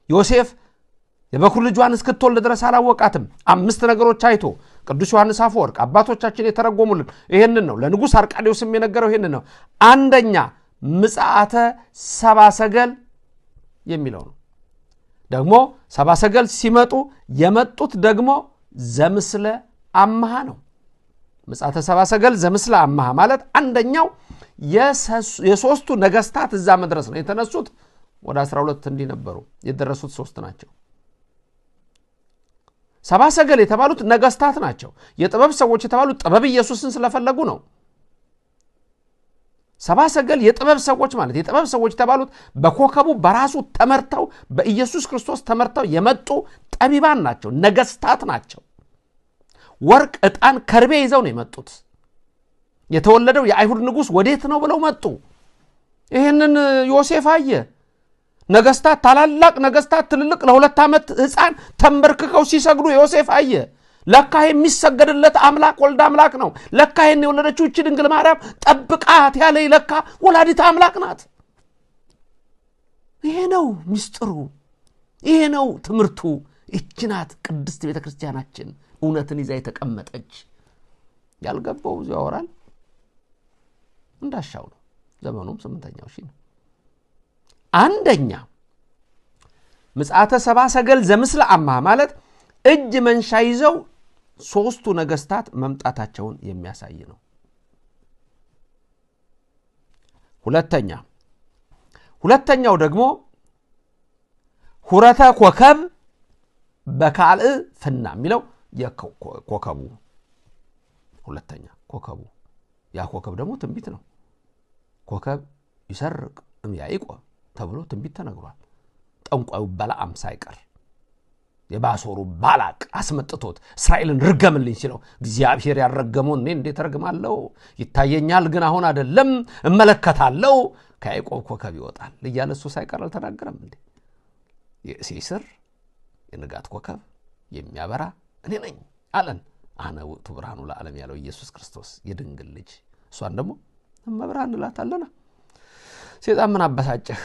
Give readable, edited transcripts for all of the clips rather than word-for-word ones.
ዮሴፍ የበኩር ልጇን እስክትወልድ ድረስ አላወቃትም። 5 ነገሮች አይቶ ቅዱስ ዮሐንስ አፈወርቅ አባቶቻችን የተረጎሙልን ይሄንን ነው። ለንጉሥ አርቃዴዎስም የነገረው ይሄንን ነው። አንደኛ ምጽአተ ሰብአ ሰገል የሚለው ነው። ደግሞ ሰብአ ሰገል ሲመጡ የመጡት ደግሞ ዘምስለ አምሃ ነው። ምጽአተ ሰብአ ሰገል ዘምስለ አምሃ ማለት አንደኛው የሶስቱ ነገስታት እዛ መድረስ ነው። የተነሱት ወደ 12 እንዲህ ነበሩ፣ የደረሱት 3 ናቸው። ሰብአ ሰገል የተባሉት ነገስታት ናቸው። የጥበብ ሰዎች የተባሉት ጥበብ ኢየሱስን ስለፈለጉ ነው። ሰብአ ሰገል የጥበብ ሰዎች ማለት የጥበብ ሰዎች የተባሉት በኮከቡ በራሱ ተመርተው በኢየሱስ ክርስቶስ ተመርተው የመጡ ጠቢባን ናቸው፣ ነገስታት ናቸው። ወርቅ፣ ዕጣን፣ ከርቤ ይዘው ነው የመጡት። የተወለደው የአይሁድ ንጉስ ወዴት ነው ብለው መጡ። ይሄንን ዮሴፍ አየ። ነገስታት፣ ታላላቅ ነገስታት፣ ትልልቅ ለ2 ዓመት ህፃን ተንበርክከው ሲሰግዱ ዮሴፍ አየ። ለካ የሚሰገድለት አምላክ ወልድ አምላክ ነው። ለካ ይሄን የወለደችው እቺ ድንግል ማርያም ጠብቃት ያለኝ ለካ ወላዲተ አምላክ ናት። ይሄ ነው ሚስጥሩ፣ ይሄ ነው ትምህርቱ። እቺ ናት ቅድስት ቤተክርስቲያናችን እውነትን ይዛ የተቀመጠች። ያልገባው ብዙ ያወራል፣ እንዳሻው ነው። ዘመኑም 8ኛው ሺህ ነው። አንደኛ ምጽአተ ሰብአ ሰገል ዘምስለ አምሃ ማለት እጅ መንሻ ይዘው 3ቱ ነገስታት መምጣታቸውን የሚያሳይ ነው። ሁለተኛው ደግሞ ሁረተ ኮከብ በካልእ ፍና የሚለው የኮከቡ ሁለተኛ ኮከቡ፣ ያ ኮከብ ደግሞ ትንቢት ነው። ኮከብ ይሰርቅ እምያዕቆብ ተብሎ ትንቢት ተነግሯል። ጠንቋዩ በለዓም ሳይቀር የባሶሩ ባላቅ አስመጥቶት እስራኤልን ርገምልኝ ሲለው እግዚአብሔር ያልረገመውን እኔ እንዴት እረግማለሁ? ይታየኛል ግን አሁን አይደለም፣ እመለከታለሁ፣ ከያዕቆብ ኮከብ ይወጣል እያለ እሱ ሳይቀር አልተናገረም እንዴ? የእሴይ ስር የንጋት ኮከብ የሚያበራ እኔ ነኝ አለን። አነ ውእቱ ብርሃኑ ለዓለም ያለው ኢየሱስ ክርስቶስ የድንግል ልጅ፣ እሷን ደግሞ እመብርሃን እንላታለና። ሰይጣን ምን አበሳጨህ?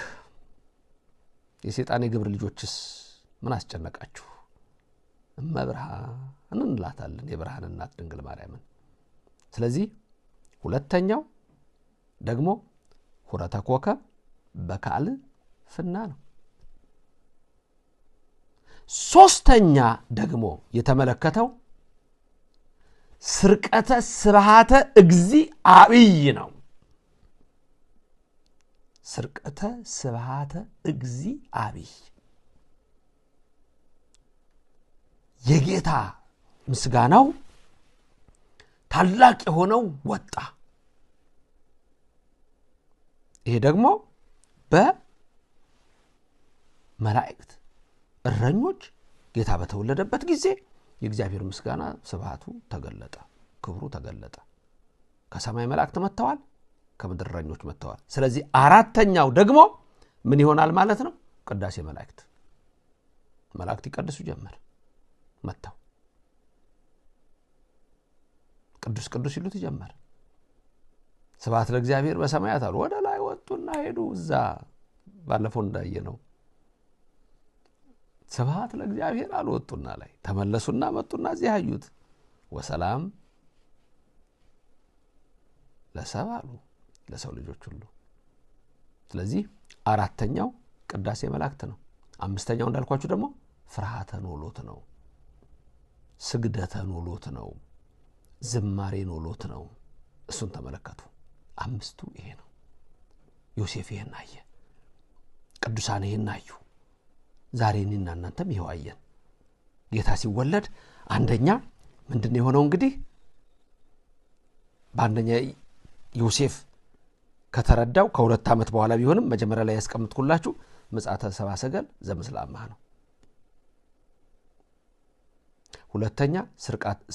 የሰይጣን የግብር ልጆችስ ምን አስጨነቃችሁ? እመብርሃን እንላታለን የብርሃን እናት ድንግል ማርያምን። ስለዚህ ሁለተኛው ደግሞ ሁረተ ኮከብ በካልእ ፍና ነው። ሶስተኛ ደግሞ የተመለከተው ስርቀተ ስብሃተ እግዚእ አብይ ነው። ስርቀተ ስብሃተ እግዚእ አብይ የጌታ ምስጋናው ታላቅ የሆነው ወጣ። ይሄ ደግሞ በመላእክት እረኞች ጌታ በተወለደበት ጊዜ የእግዚአብሔር ምስጋና ስብሃቱ ተገለጠ፣ ክብሩ ተገለጠ። ከሰማይ መላእክት መጥተዋል፣ ከምድር እረኞች መጥተዋል። ስለዚህ አራተኛው ደግሞ ምን ይሆናል ማለት ነው? ቅዳሴ መላእክት፣ መላእክት ይቀድሱ ጀመር መጥተው ቅዱስ ቅዱስ ይሉት ጀመር። ስብሐት ለእግዚአብሔር በሰማያት አሉ። ወደ ላይ ወጡና ሄዱ። እዛ ባለፈው እንዳየነው ስብሐት ለእግዚአብሔር አሉ። ወጡና ላይ ተመለሱና መጡና እዚህ አዩት። ወሰላም ለሰብ አሉ፣ ለሰው ልጆች ሁሉ። ስለዚህ አራተኛው ቅዳሴ መላእክት ነው። አምስተኛው እንዳልኳችሁ ደግሞ ፍርሃተ ኖሎት ነው፣ ስግደተ ኖሎት ነው፣ ዝማሬ ኖሎት ነው። እሱን ተመለከቱ። 5ቱ ይሄ ነው። ዮሴፍ ይሄን አየ፣ ቅዱሳን ይሄን አዩ። ዛሬ እኔና እናንተም ይሄው አየን። ጌታ ሲወለድ አንደኛ ምንድነው የሆነው? እንግዲህ በአንደኛ ዮሴፍ ከተረዳው ከ2 ዓመት በኋላ ቢሆንም መጀመሪያ ላይ ያስቀምጥኩላችሁ ምጽአተ ሰብአ ሰገል ዘምስለ አምሃ ነው። ሁለተኛ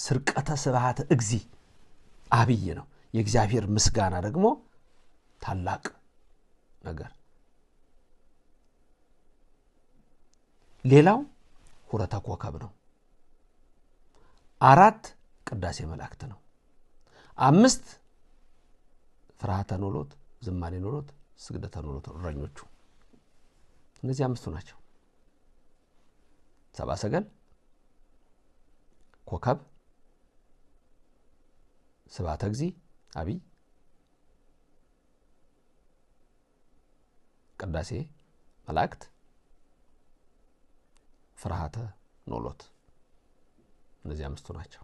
ስርቀተ ስብሃተ እግዚእ አብይ ነው። የእግዚአብሔር ምስጋና ደግሞ ታላቅ ነገር። ሌላው ሁረተ ኮከብ ነው። 4 ቅዳሴ መላእክት ነው። 5 ፍርሃተ ኖሎት፣ ዝማሬ ኖሎት፣ ስግደተ ኖሎት እረኞቹ። እነዚህ 5ቱ ናቸው። ሰብአ ሰገል፣ ኮከብ፣ ስብሐተ እግዚእ አብይ፣ ቅዳሴ መላእክት፣ ፍርሃተ ኖሎት። እነዚህ 5ቱ ናቸው።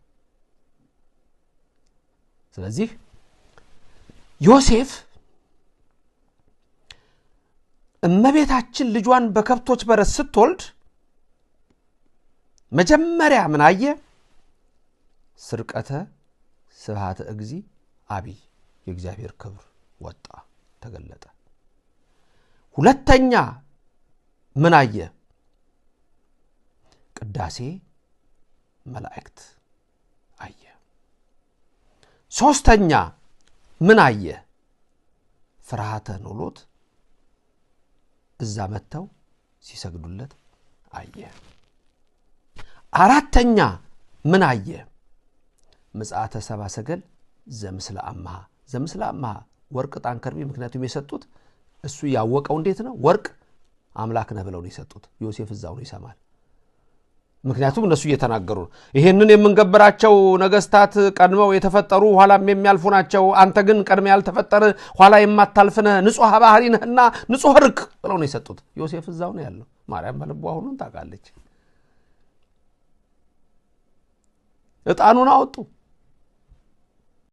ስለዚህ ዮሴፍ እመቤታችን ልጇን በከብቶች በረት ስትወልድ መጀመሪያ ምን አየ? ስርቀተ ስብሐተ እግዚእ አብይ፣ የእግዚአብሔር ክብር ወጣ ተገለጠ። ሁለተኛ ምን አየ? ቅዳሴ መላእክት አየ። ሶስተኛ ምን አየ? ፍርሃተ ኖሎት እዛ መጥተው ሲሰግዱለት አየ። አራተኛ ምን አየ? ምጽአተ ሰብአ ሰገል ዘምስለ አምሃ። ዘምስለ አምሃ ወርቅ፣ ዕጣን፣ ከርቤ። ምክንያቱም የሰጡት እሱ ያወቀው እንዴት ነው? ወርቅ አምላክ ነህ ብለው ነው የሰጡት። ዮሴፍ እዛው ነው ይሰማል። ምክንያቱም እነሱ እየተናገሩ ነው። ይሄንን የምንገብራቸው ነገስታት ቀድመው የተፈጠሩ ኋላም የሚያልፉ ናቸው። አንተ ግን ቀድመህ ያልተፈጠር ኋላ የማታልፍ ነህ፣ ንጹሕ ባህሪ ነህና ንጹሕ ርቅ ብለው ነው የሰጡት። ዮሴፍ እዛው ነው ያለው። ማርያም በልቧ ሁሉን ታውቃለች። ዕጣኑን አወጡ።